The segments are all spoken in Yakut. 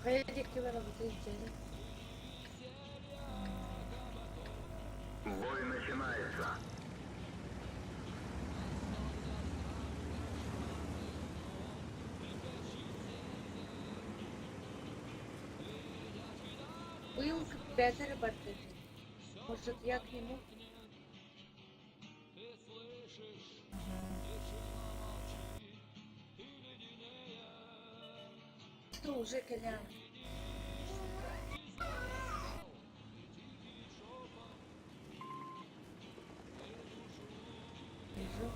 Хайа диэки барабытый дьэ? Бой начинается. Быйыл бэйэтэ эрэ барда үһү. Может, я к нему? Что уже кэлээн? Вижу.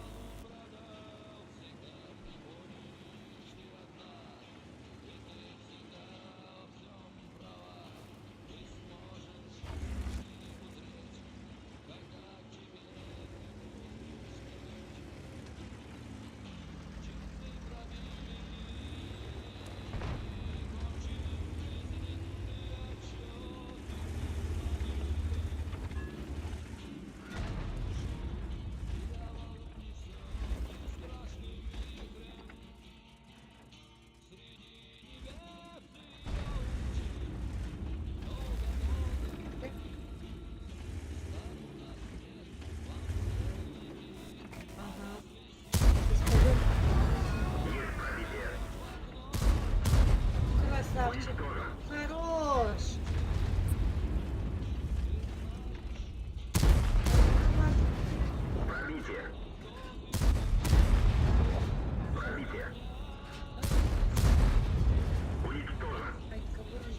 Ага. Пистолет. Есть пробитие. Красавчик. Уничтожен. Хорош. Пробитие. Пробитие. Уничтожен. Ай, кого же?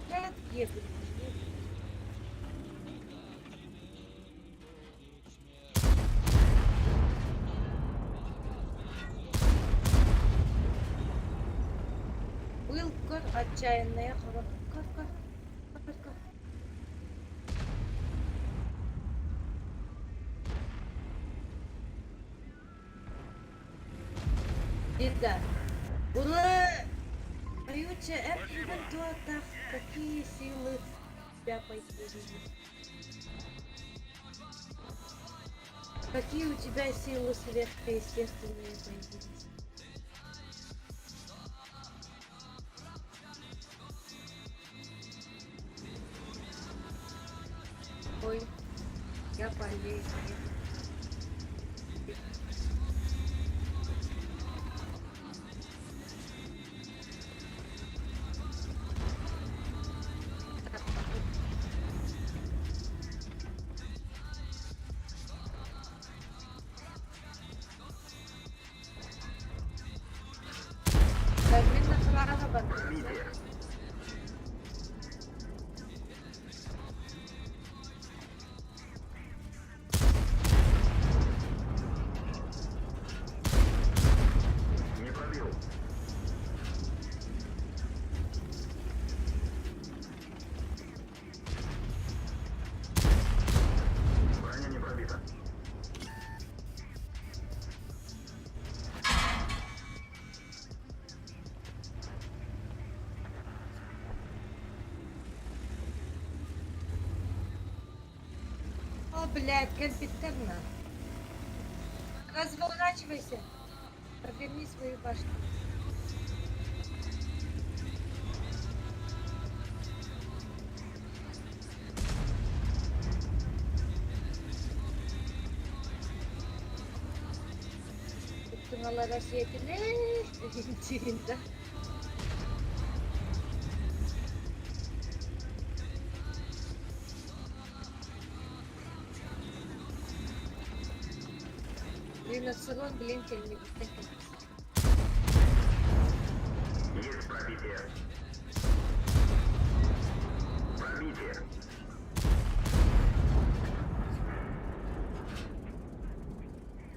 Блядь, ебать. Уилкор отчаянная хоро. Кор, кор, кор, кор. Деда. Ура! Аютча эр туатах какие силы у тебя появились? Какие у тебя силы сверхъестественные появились? Ой, я болею. Мин сразу барбытым. Пробитие. Не пробил. Броня не пробита. О, блядь, компьютерно. Разворачивайся. Поверни свою башню. Туттуналара сиэтилэр да. Риноцерон, блин, кэллибиттэн кэлбит. Есть пробитие. Пробитие.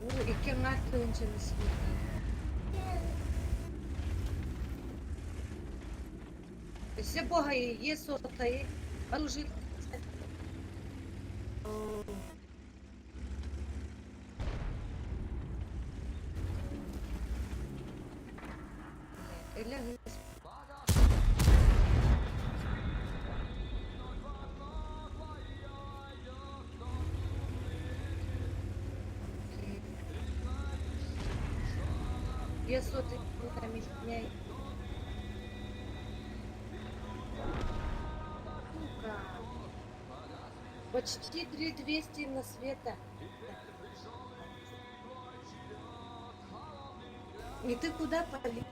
Уу, икки аҥаар тыһыынчаны сиэтии. Өссө буоһайы суотайы оружие Өлө. Две сотых на меня. Сука. Почти 3200 на света. И ты куда полез?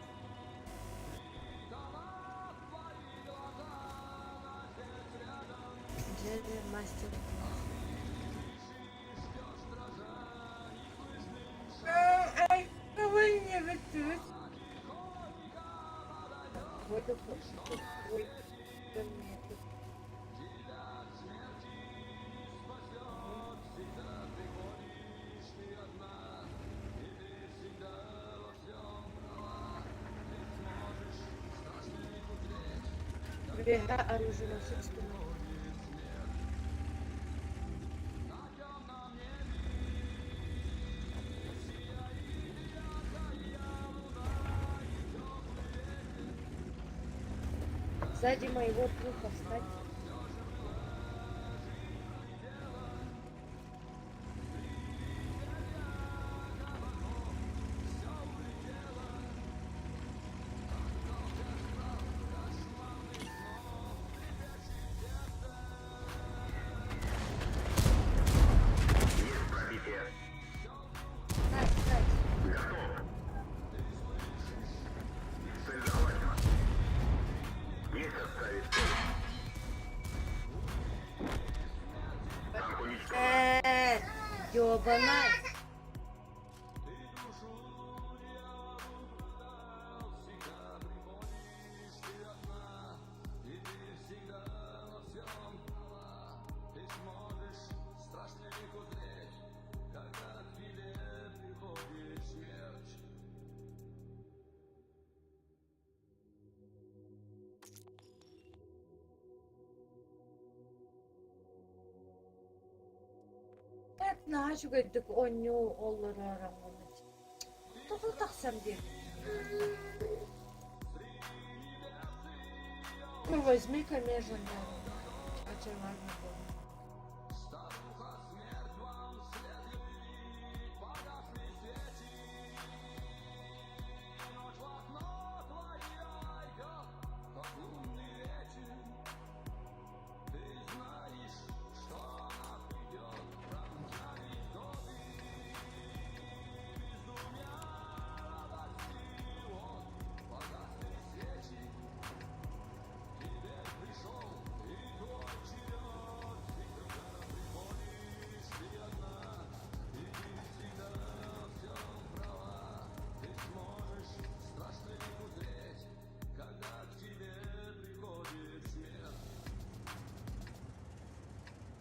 Джеди мастер класс. Ай, кого не вытянуть? Вот ой, метр. Бега оруженосец. Сзади моего трупа встать. Есть пробитие. Встать, встать. Готов. Цель захвачена. Есть отставить цель. Танк уничтожен. Ёбана. Наһаа үчүгэйдик оонньуу олорор Тоҕо тахсан биэрдиҥ? Ну возьми-ка между очарование.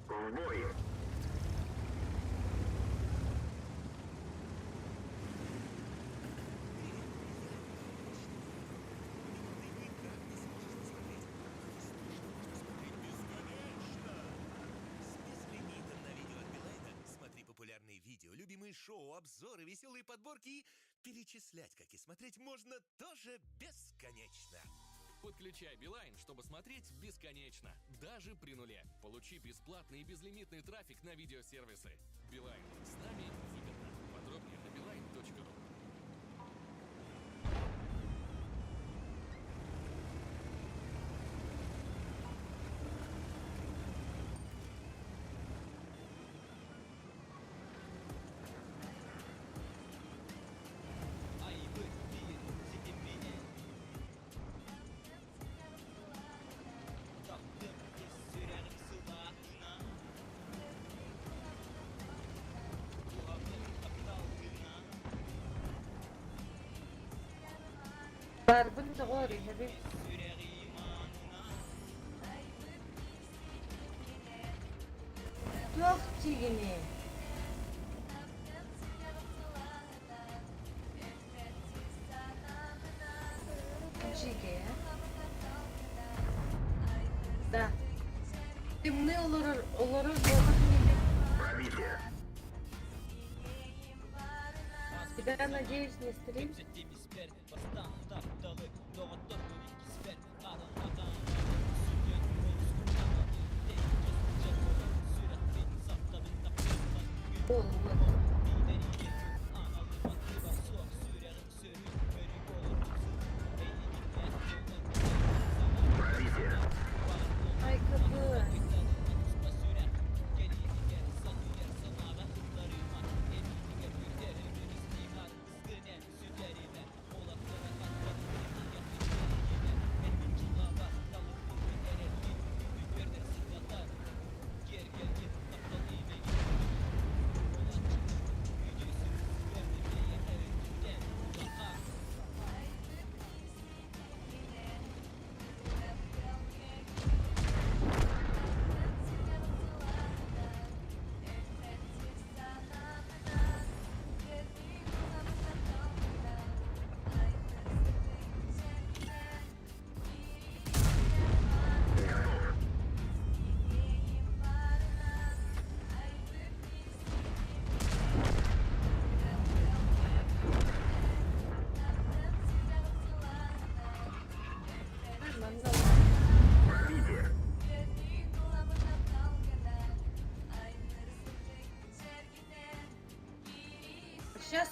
В бой. Ты никак не сможешь посмотреть. Что можно смотреть бесконечно. С безлимитом на видео от Билайна смотри популярные видео, любимые шоу, обзоры, веселые подборки и перечислять, как и смотреть можно тоже бесконечно. Подключай Билайн, чтобы смотреть бесконечно, даже при нуле. Получи бесплатный и безлимитный трафик на видеосервисы. Билайн. С нами выгодно. Подробнее на beeline.ru. Айбыт биир ситимминэн Таптым ис сүрэҕим сылааһынан Туһабын тапталгынан Барбын доҕоор иһэбин. Ис сүрэҕим аанынан Туох диигиний? Дьигэ. Да. Тымныы олорор олорор буолбат инибин. Пробитие. Тебя, надеюсь, не стрим? Кэпсэтиим испэр бастаан тапталы доҕотторбун иккиспэр хаалан сүтүөн олус куттанабын тэйиччи сылдьар сүрэхпин саптабын таптыырбын Ол, вот. биирдэр аналым аттыба суох сүрэҕим сөрүүн.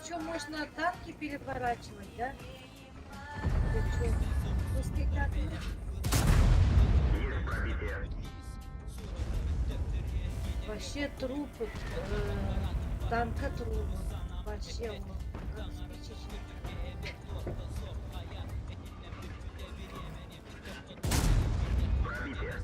что, можно танки переворачивать, да? Ты что? Пускай так. Есть пробитие. Вообще трупы, танка труп. Вообще, он как спичечный. Пробитие.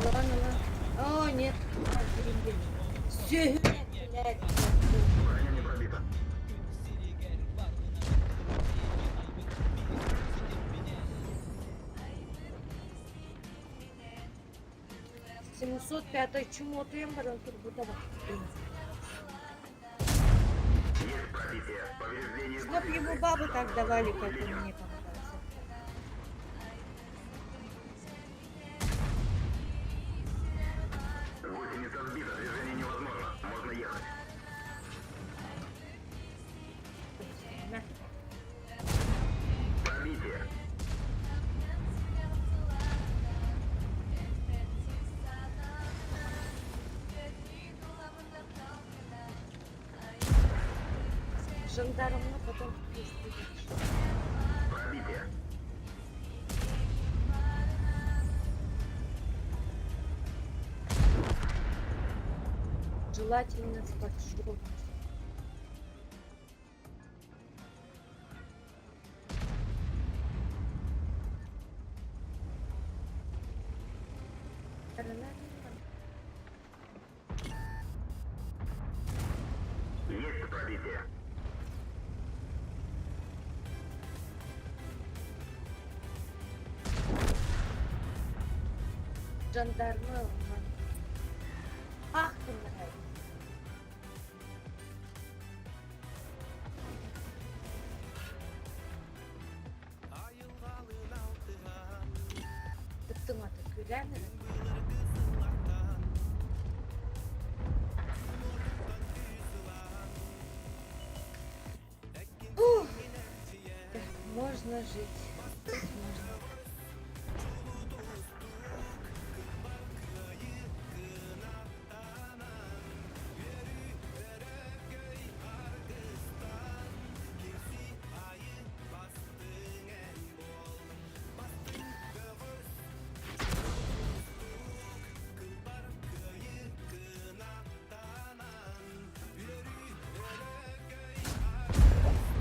Ладно, ладно. О, нет. Все, блядь. Броня не пробита. 705 чему ты баран турбутова. Есть пробитие. Повреждение Чтоб ему гусеницы. бабы так давали, как он Увеличено. мне попадался. Гусеница сбита. Движение невозможно. Можно ехать. На. Пробитие. Жандарм, ну потом пиздишь. Пробитие. Желательно с поджогом. Есть пробитие. Жандармы. Ах ты, блядь. Тыктың аты күлән. Ух, можно жить. Жить можно.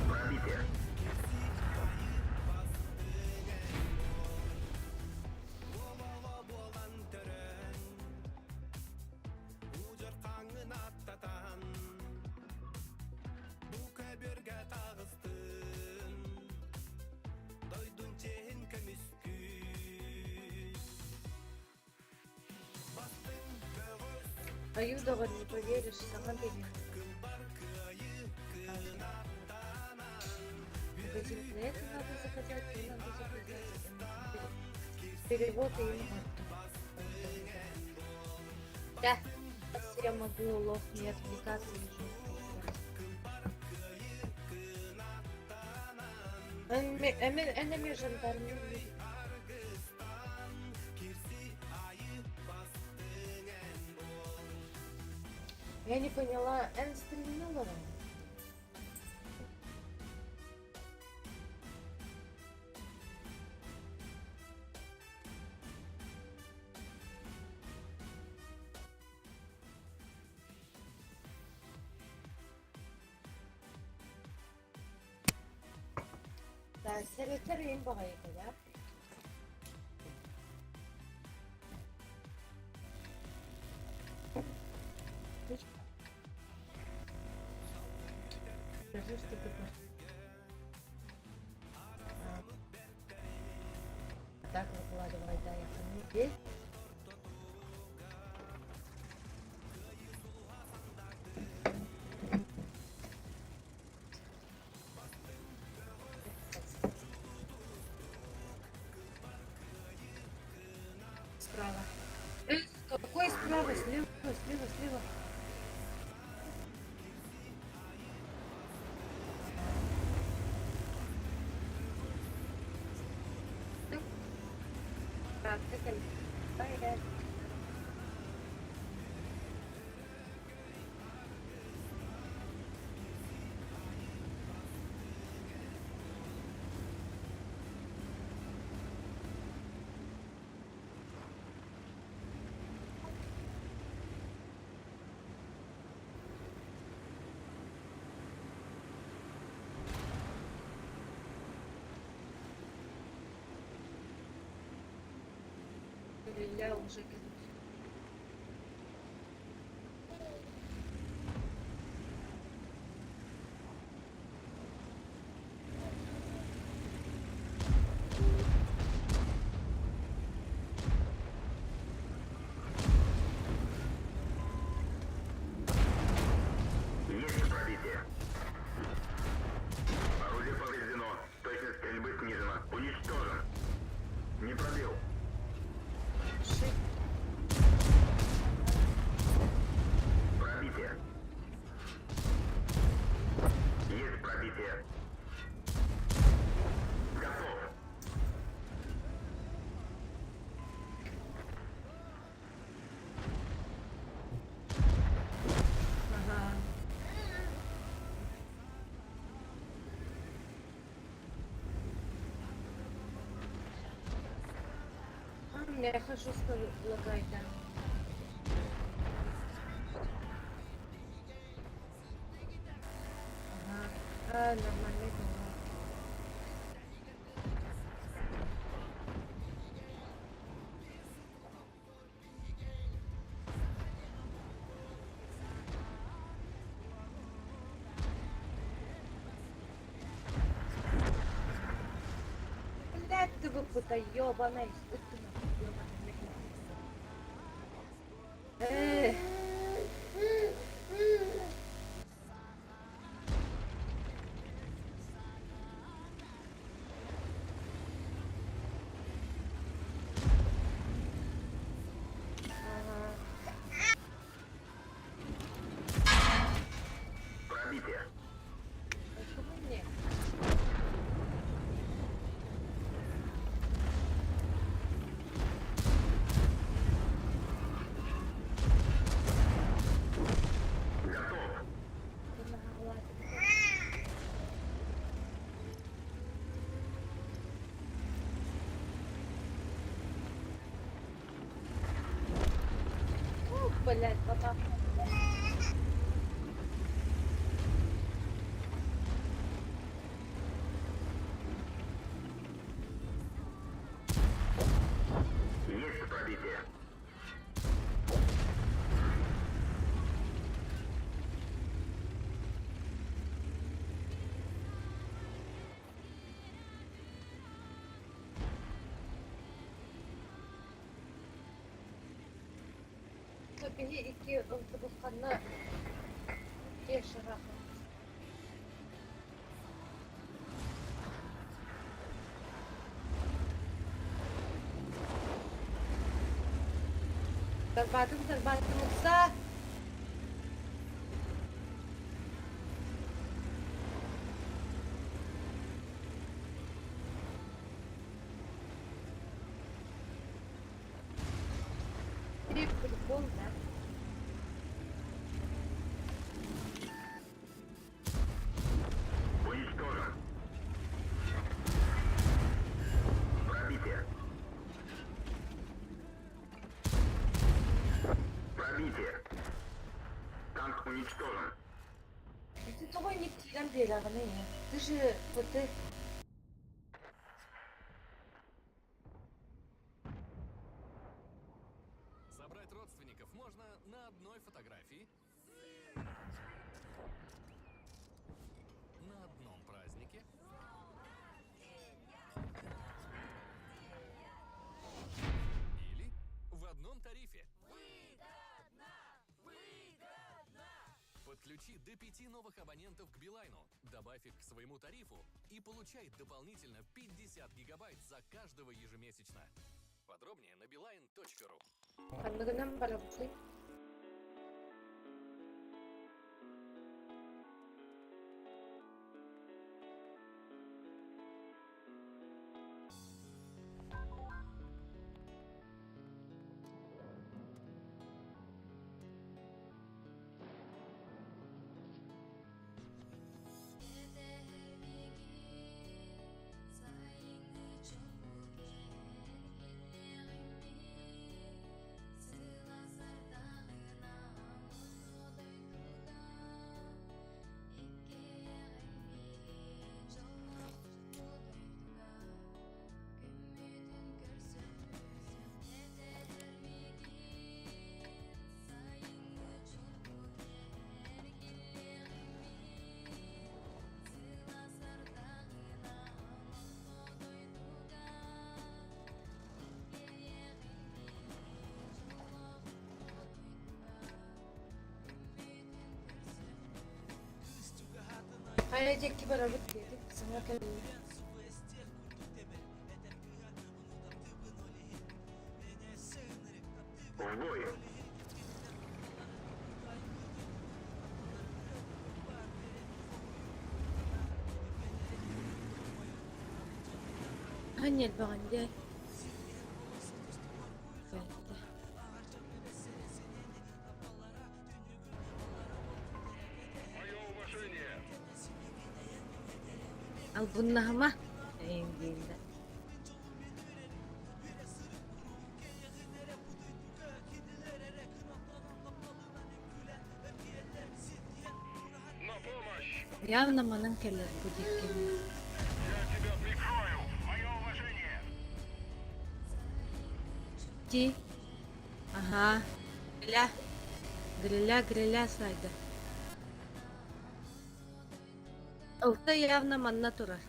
Пробитие. Аюдова, не поверишь, сама беременна. Магазин на это надо заказать, то надо заказать. Перевод и им Да, я могу, лох, не отвлекаться Энеми жандармы. Я не поняла, Эн стрельнула вам? Да, сэрэтэр им баҕайыта, да? Скажи, что ты А. Так выкладывай, да, я поняла. Справа. Какой справа? Слева, слева, слева. Парадка кэлбит. Илья уже кэлбит. Есть пробитие. Орудие повреждено. Точность стрельбы снижена. Уничтожен. Не пробил. Шик. Пробитие. Есть пробитие. Готов. Ага. А, я хожу с лагает, да. Ага. А, нормально, поняла. Блядь, ты бы ёбаный, ты ёбаный. Эх. Ага. Пробитие. Почему мне? Готов. Ты могла. Ух, блядь, попал. Есть пробитие. Биһи икки ылтыбыкканна Кешаға. Тарбаатым, тарбаатым ыкса. Прикол, да? Уничтожен. Пробитие. Пробитие. Танк уничтожен. Ты тоҕо инник киирэн биэрэҕиний? Ты же ПТ. Собрать родственников можно на одной фотографии, на одном празднике или в одном тарифе. Подключи до пяти новых абонентов к Билайну, добавь их к своему тарифу и получай дополнительно 50 гигабайт за каждого ежемесячно. Подробнее на beeline.ru. Ханныгынан барабытый. Хайа диэки барабыт диэтик саҥа кэллэ. В бой! Аһын элбэҕин дии. Бэртэ. Мое уважение! Албыннаһыма эйиҥ да. На помощь! Явно манан кэлэр бу диэки. Я тебя прикрою! Мое уважение! Ти. Ага. Гриля. Гриля, гриля сайда. Ылта явно манна турар.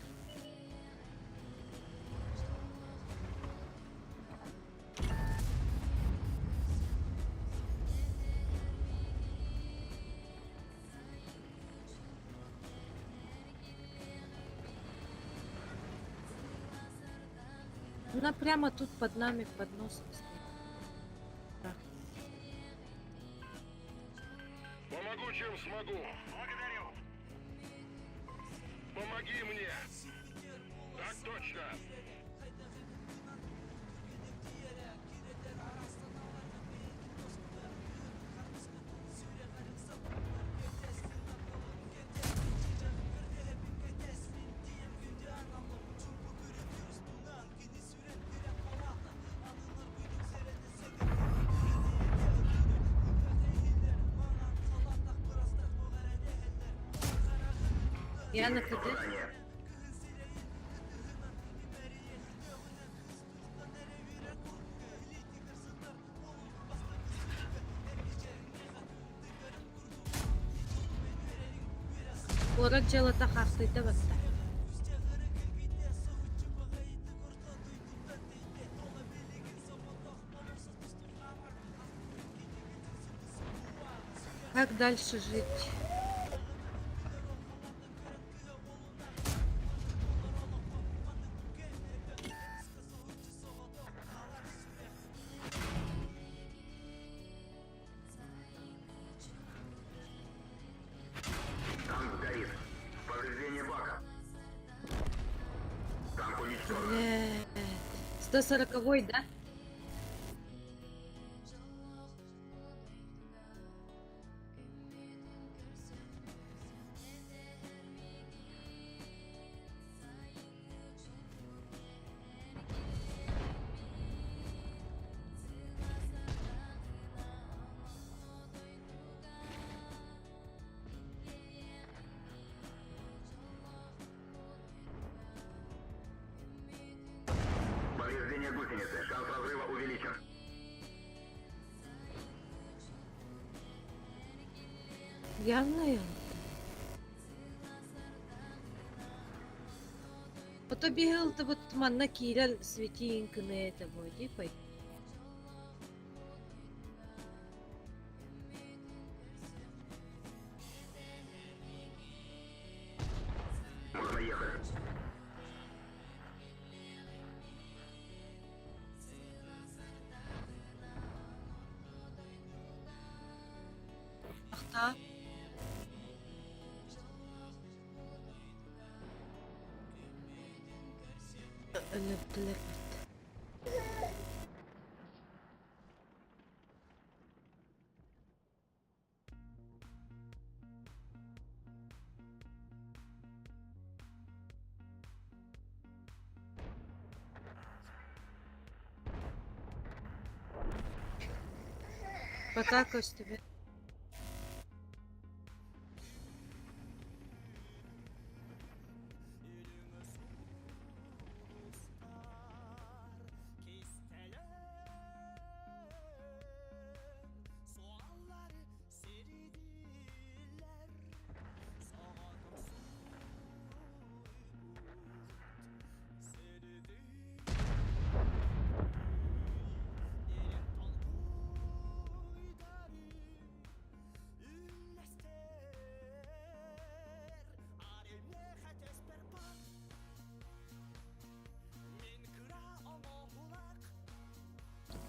Она прямо тут под нами, под носом стоит. Да. Помогу, чем смогу. Благодарю. Помоги мне. Так точно. Я на КД. Куорат дьыалата хаахтыйда барда. Как дальше жить? Танк горит. Повреждение бака. Танк уничтожен. Блядь. 140-й, да? Повреждение гусеницы. Шанс разрыва увеличен. Явно я. Ото биһил вот манна киирэн светиин кыны это буо пой. Можно ехать. Ахта. Өлөрдүлэр бит. Пока көстүбэт.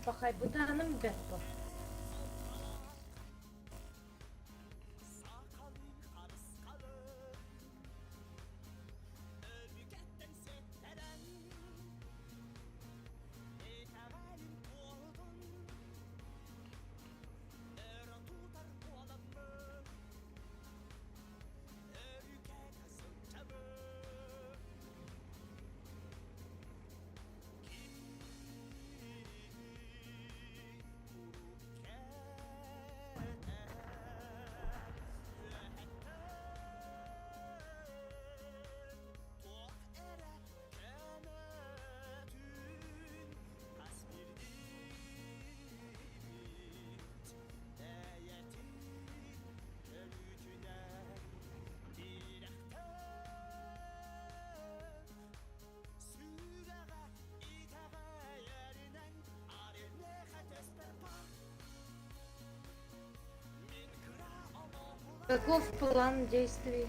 Пахайбытааным бэрт буо. Каков план действий?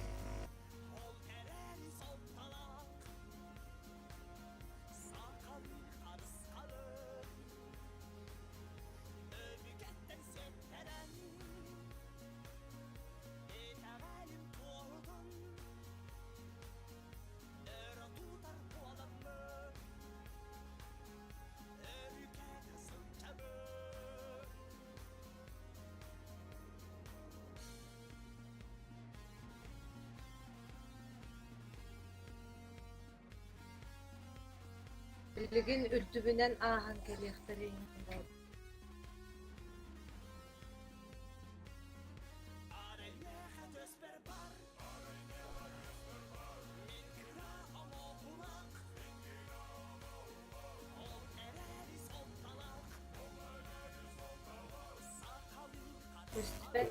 Билигин үрдүбүнэн ааһан кэлиэхтэрэ иһин Көстүбэт.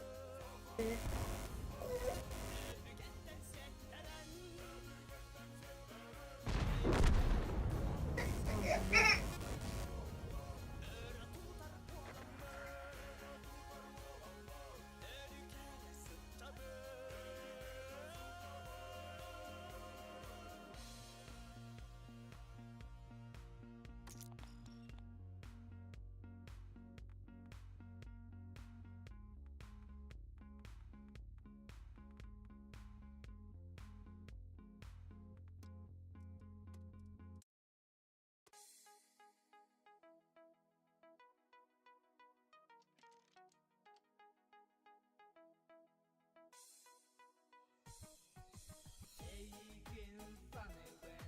Эйигин саныыбын,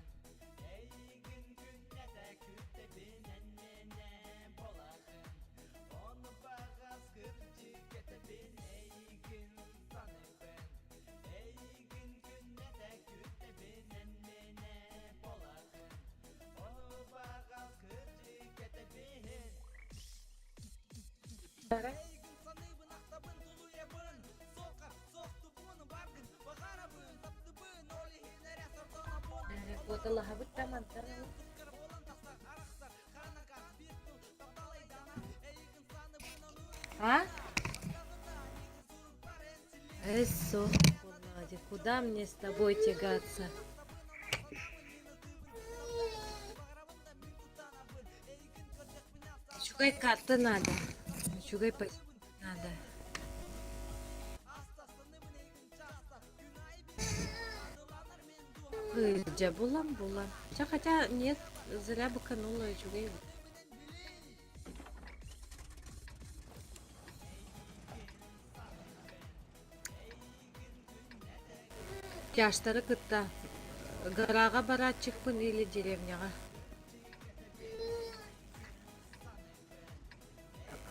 эйигин күннэтэ күүтэбин эн миэнэ буолаҕын. Ону баҕас кырдьык этэбин эйигин саныыбын, эйигин күннэтэ күүтэбин эн миэнэ буолаҕын. Ону баҕас кырдьык этэбин. Эйигин саныыбын, ахтабын, тулуйабын, суохха суохтубун, баргын, баҕарабын, таптыбын, ол иһин эрэ сордонобун. Куоталаһабыт да мантан А? Эссо, Владик, куда мне с тобой тягаться? Үчүгэй карта надо. Үчүгэй надо. Ылдьа булан булан. Ча хотя нет, зря быканула үчүгэй. Тяжтары кытта гарага барааччыкпын или деревняҕа.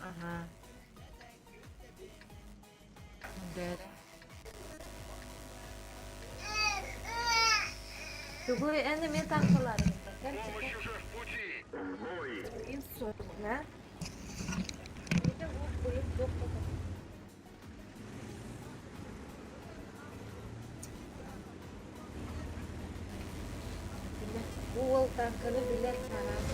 Ага. Бэрт. Тугуй эн эмиэ таҥхалаатыҥ Помощь уже в пути! В бой! Да? Бу уол таҥканы билэр санаан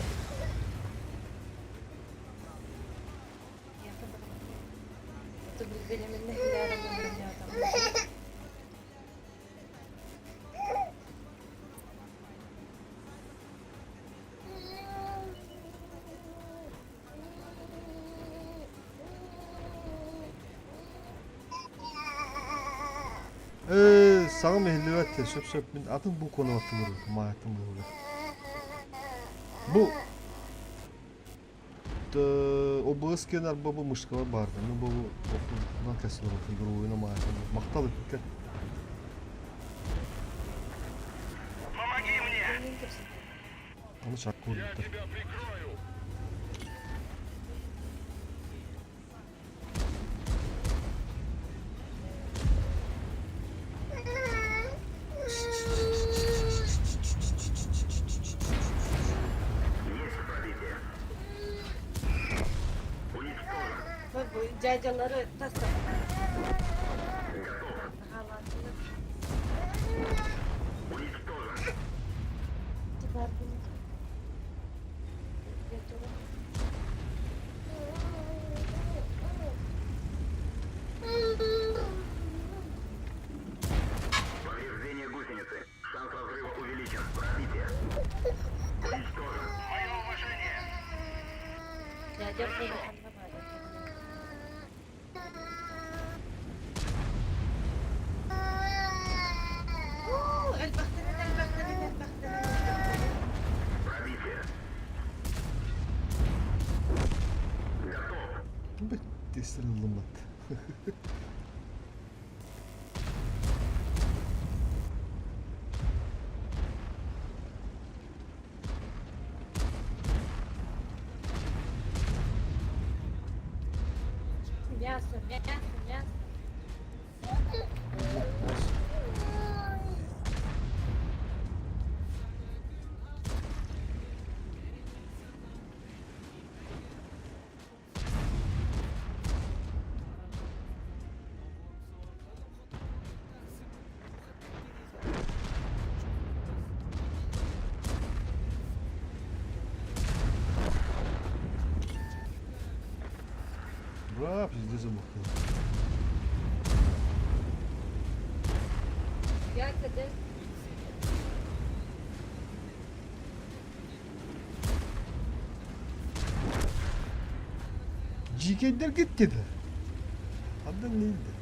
Саҥам иһиллибэт, сөп-сөп мин атын букваны баттылар маатын быһыылар. Бу ОБС киэн арба бу мышкалар баардар. Мен бу окунан кэсилер игровойна маатын. Мактал эпикке. Помоги мне! Кимниин кэпсэтэр? Аны чаккур Я тебя прикрою! Есть пробитие. Уничтожен. Бу дядялары тастап. Наһаалаатылар. Уничтожен. Тибарбын. Ветерок. Повреждение гусеницы. Шанс разрыва увеличен. Пробитие. Уничтожен. Мое уважение! Дядя ханна баара. Оо, элбэхтэрин, элбэхтэрин, элбэхтэрин, элбэхтэрин. Пробитие. Готов. Бэттиэстэн ыллыммат. Мясо, мясо, мясо. Бра, пиздец забухнул. Я когда Дьиикэйдэр киттилэр. Ханна нейді?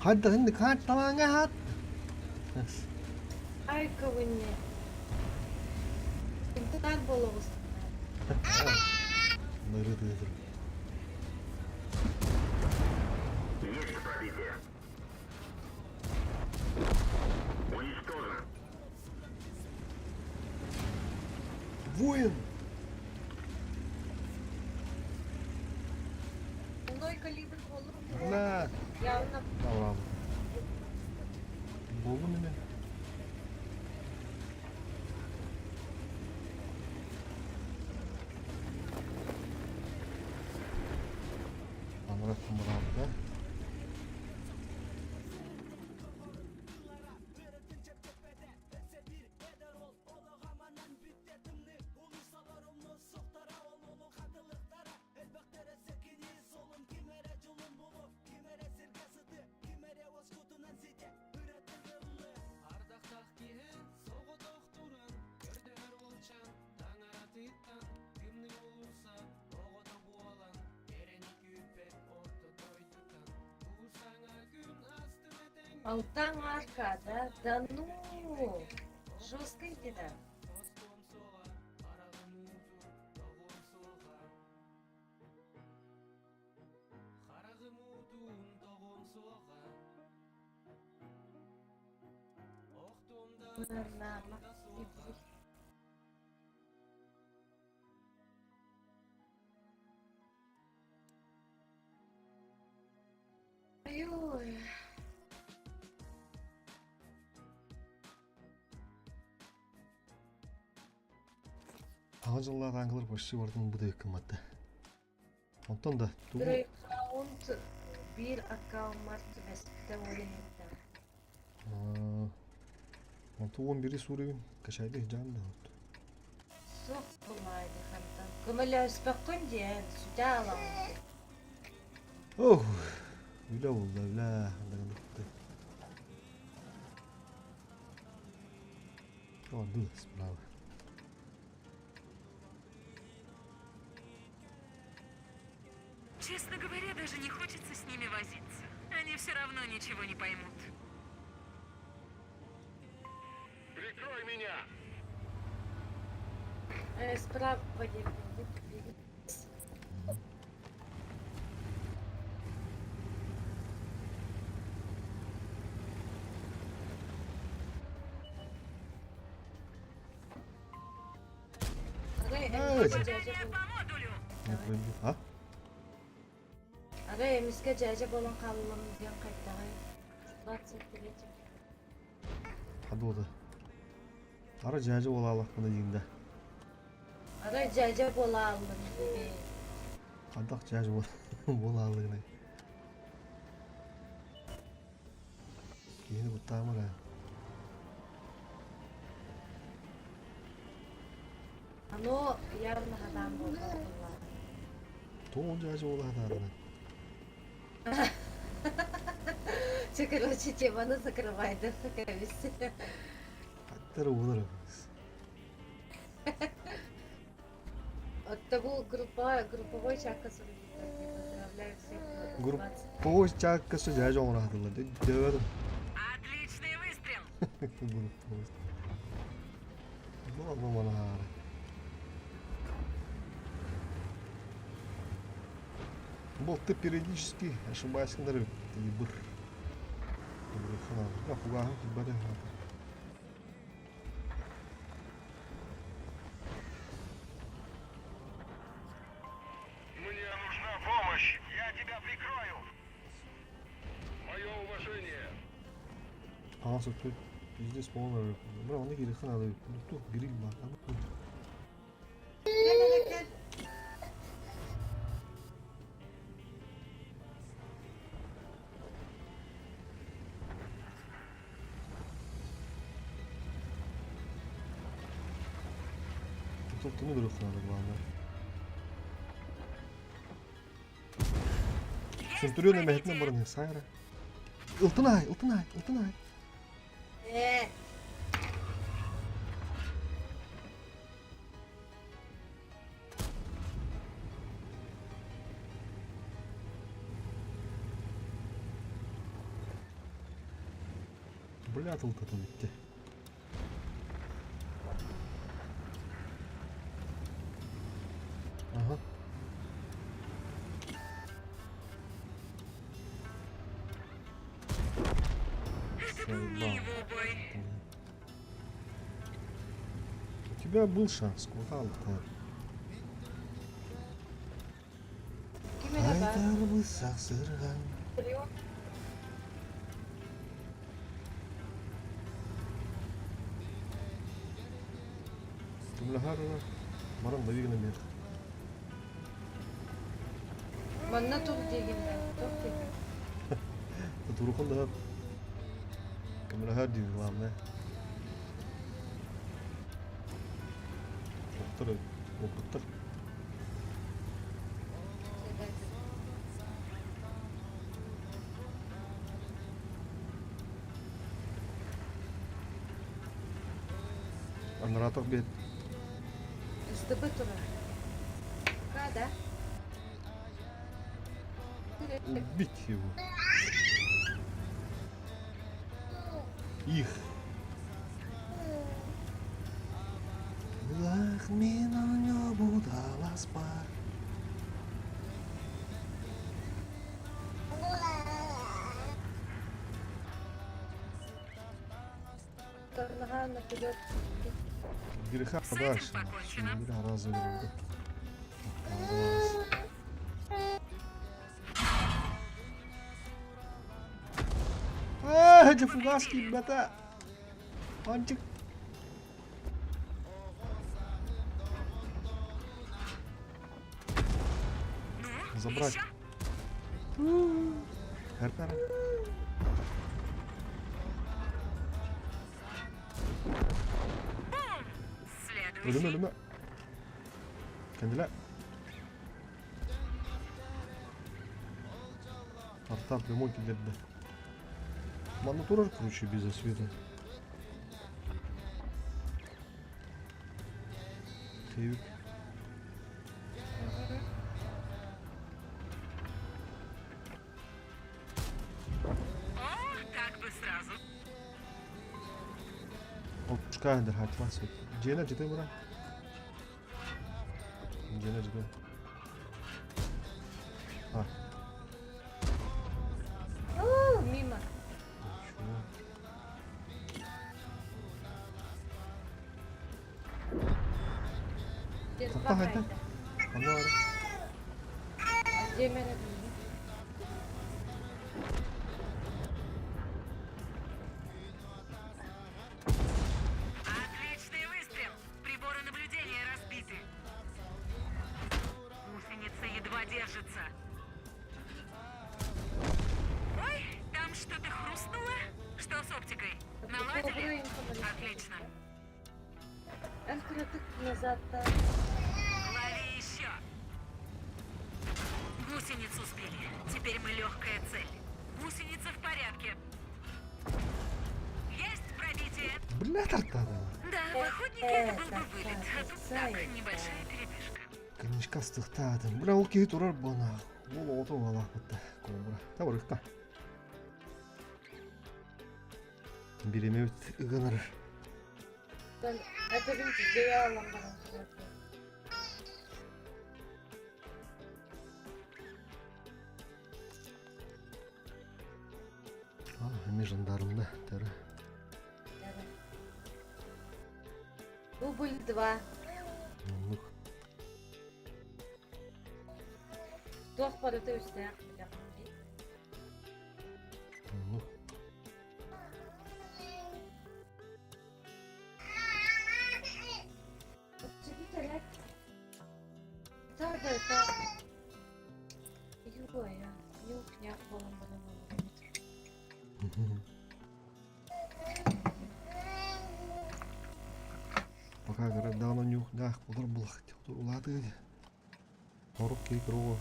Хайдах инник хаатталааҥҥа аһаат? Ай көҥүннэ. Интаар буолуоҕус. Ныры-тыытыр. Есть пробитие. Уничтожен. Воин! Мной калибр буоллум. На! Явно Давай. Буоллум ини. Анара кумураабыта. Алтаҥ аркада, да ну, жестко да. Нарнама. Ой. Саҥа дьыллаах ааҥылар почти барытын бу гымматта. Онтон да тугу Аккаунт биир аккауммар түбэспитэ уолунньуктар. Онту уон бири суурайбын качайда сыдьаан да Суох булаайды хантан. Көмөлөспөккүн диэн сүтэ аламмын. Ох, үлэ буолла, үлэ. О, справа. Честно говоря, даже не хочется с ними возиться. Они все равно ничего не поймут. Прикрой меня! Справа диэки. Арай эмискэ дьээдьэ Попадание по модулю! Не пробил. А? Арай эмискэ дьээдьэ буолан хааллым диэн хайдаҕый? 23 Хадуода. Ара дьээдьэ буолаалахпына диин да. Арай дьээдьэ буолааллым диибин. Хайдах дьээдьэ буолаалыгыный? Киһини куттаама эрэ. Оно явно хадаан буолла. Тоҕо дьээдьэ буола сатаатына? Че, короче, теманы закрывай, да, кэбис. Хаттара буолар От того группа, групповой чакка суруйбуттар. Поздравляю всех. Групповой чаакка сө дьээдьэ оҥоро сатыллар. Дөбөтүм. Отличный выстрел! Групповой. Бу алма манаара. Был ты периодически ошибаешься ты быр. Фугаһын килбэт Мне нужна помощь! Я тебя прикрою! Мое уважение! Аҕас өттү пиздец полный Бра, оны кирихан ады. Тух гриль бар. Кэл эрэ кэл. Топтуну көрүөххэ наада главное. Есть Центурион эмэһэтинэн пробитие! баран сайра. Ылтын аай, ылтын аай, ылтын аай. Ээ, Бля, тылтатын битти. Ага. Это был не Заебал. его бой. У тебя был шанс, куда алтар? ким эрэ баар. Айдарбы сасырган. Прием. Кымлахар баран да бигин эмиэх. Манна тух диигин бээ, тух диигин. Турухан да Кымлахар диир главное. Оттор опыттар. Анаратах бет. СТБ турар. Ка, да? Убить его. Их. Лах мин будаласпар. Торнаҕа наперед. Греха С этим подальше. покончено. Бля, раза А, эти фугаски, ребята! Антик. Ну, Забрать. еще? Харпера. Бум! Ölüm Следующий. ölüme. Kendiler. Арта прямой киллерде. Манна турар, короче, без освета. Мехевик. О, так бы сразу. Опушка дырхатма сөп. Дьиэнэ дьиты бура. Дьиэнэ дьиты. А. О, мимо. Ничего. Хатта хайда? Аны ары. Отличный выстрел! Приборы наблюдения разбиты. Гусеница едва держится. Ой, там что-то хрустнуло? Что с оптикой? Наладили? Отлично. Эн кыратык назад-то. Лови еще. Гусеницу сбили. Теперь мы легкая цель. Гусеница в порядке. Есть пробитие. Бля тартады. Да, в охотнике это был бы вылет. А тут так, небольшая передышка. Книжка астыхтаатым. Бля ол киһи турар буолаах. Ол оҕото буолаахпытта. Кобра. Табырыкка. Биримэбит ыганар. Это видите, алан баран А, эми жандармда тәрі. Дубль два. Оннук. Туох барыта үстээх Оннук. Пока городана нюх-нях, олор булах улаатыы. Хорук киһи кыра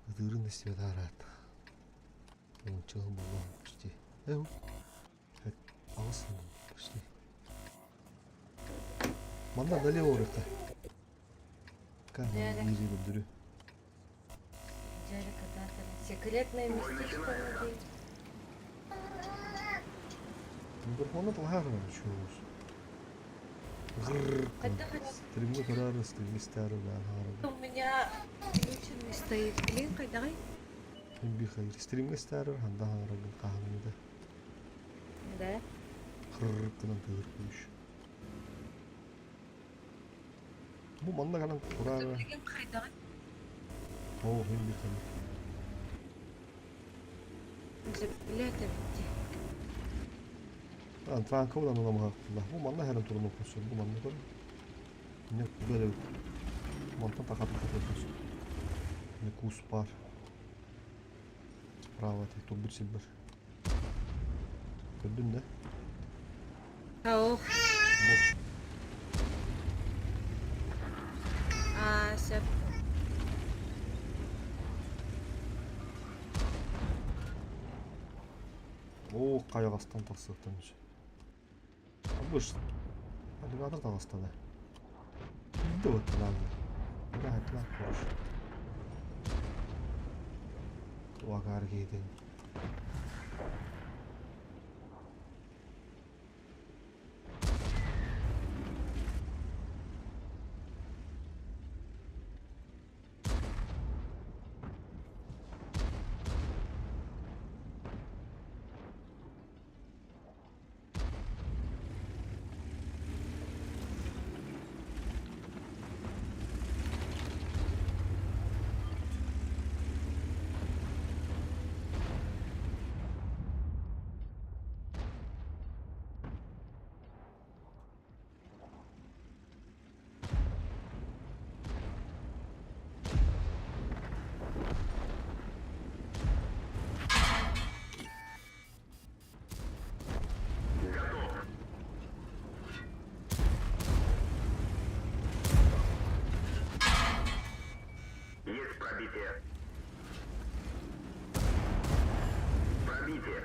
ытыырын истибэт араат. Уонча сыл буолла почти. Э, аҕыс сыл почти. Манна налево урукка. Каһан көрдөрү. Секретное местечко надо. Микрофона талаһар чуус. Стримҥэ көрөр, стримҥэ истээр У меня включенный стоит. Блин, хайдаҕый? Бихайр. Стримҥэ истээр ханда хаҥарабын хаһаныыда. Да. Хрррр гынан тыыр күүш. Бу манна кэлэн турар. Билигин хайдаҕый? Оо, мин бихайр. Дьэбилээтэ битти. Франко удан ыламыһахтылар. Бу манна хэрэн турун окусун. Бу манна көр. Не кудары. Мантан таха таха турсун. Не кус бар. Справа ты турбут силбер. Көрдүн да? Ох. Бу. А, сөп. Оо, хайаҕастан тахсыахтан үс. Абыш. Аллигатор таҕыстана. Биирдэ уоттанаан. Быраһатылаах хорош. Уагаар киһитин. Есть пробитие. Пробитие.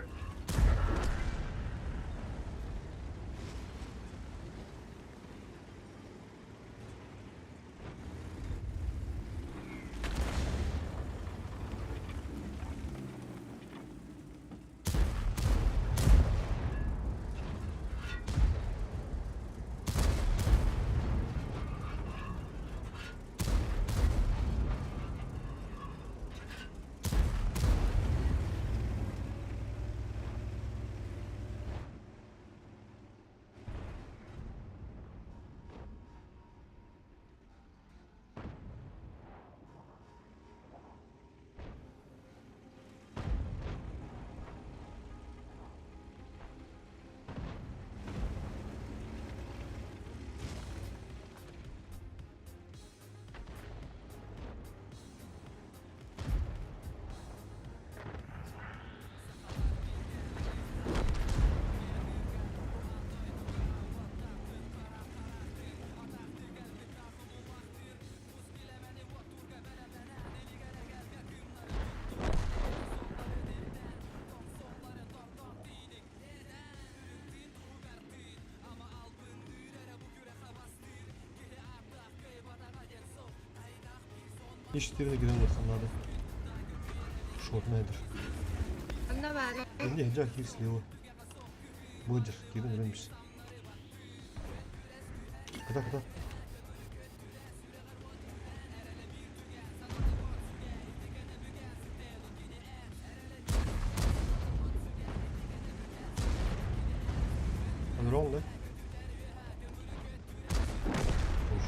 Ис тирини кирэн ылыахха наада. Шотнайдер. Анна баара. Эмне дьэ киир слева. Быдьыр, киирэн өрөмүс. Кыта, кыта. Өлөрөҥ да? Уш.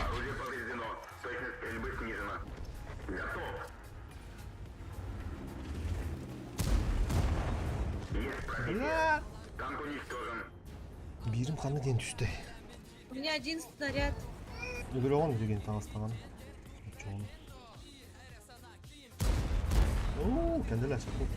Орудие повреждено. Точность стрельбы снижена. Готов. Есть пробитие. Бля! Танк уничтожен. Биирим ханна диэн түстэ. У меня один снаряд. Өлөрөҕүн деген таҥастаҕын. Оччоҕуна. Оо, кэннилэр чакыл.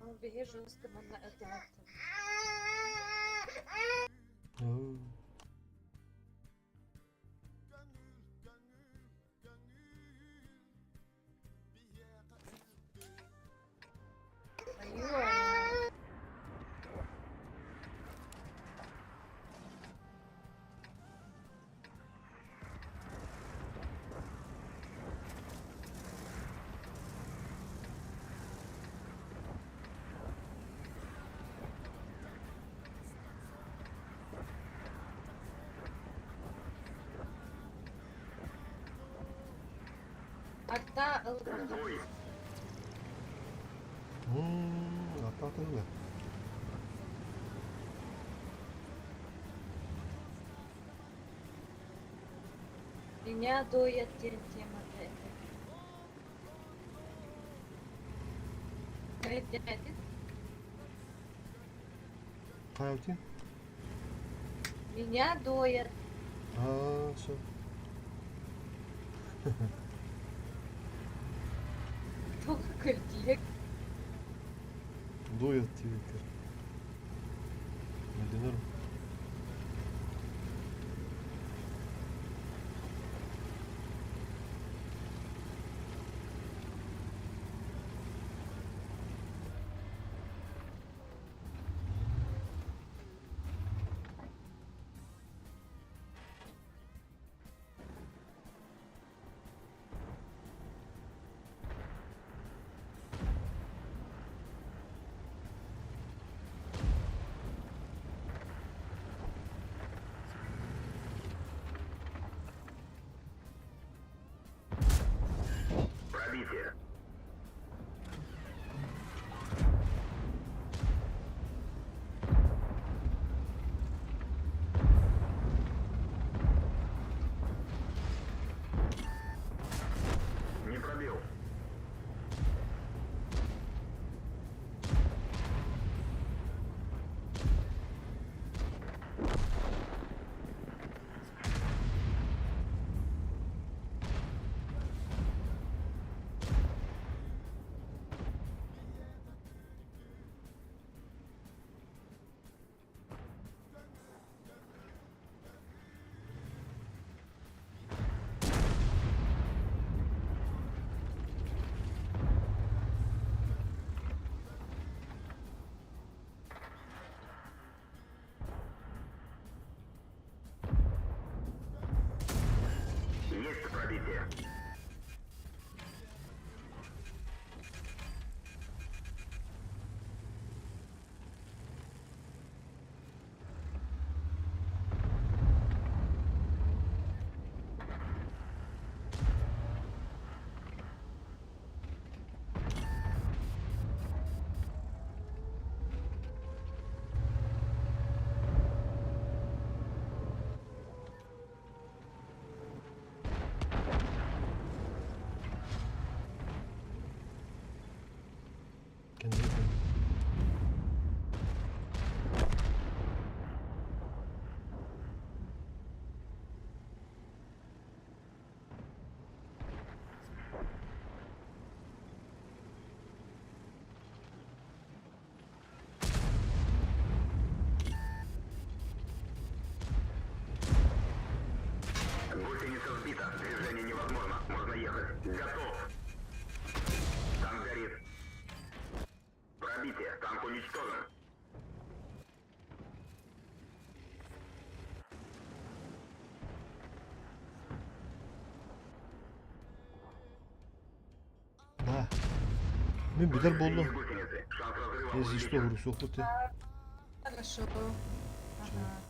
Он беге жестко манна ытыгаттым. Оо. Айыы. Арта ылбыт. Бой. Аттаатыгыла. Меня доят тем темата это. Дядя. Хайалти? Меня доят. Аа, все. Только көлдилек. Дует тибиттер. Өйдөнөрүм. Мин бүтэр буоллум. Если что, говорю, суохпут Хорошо. Ага.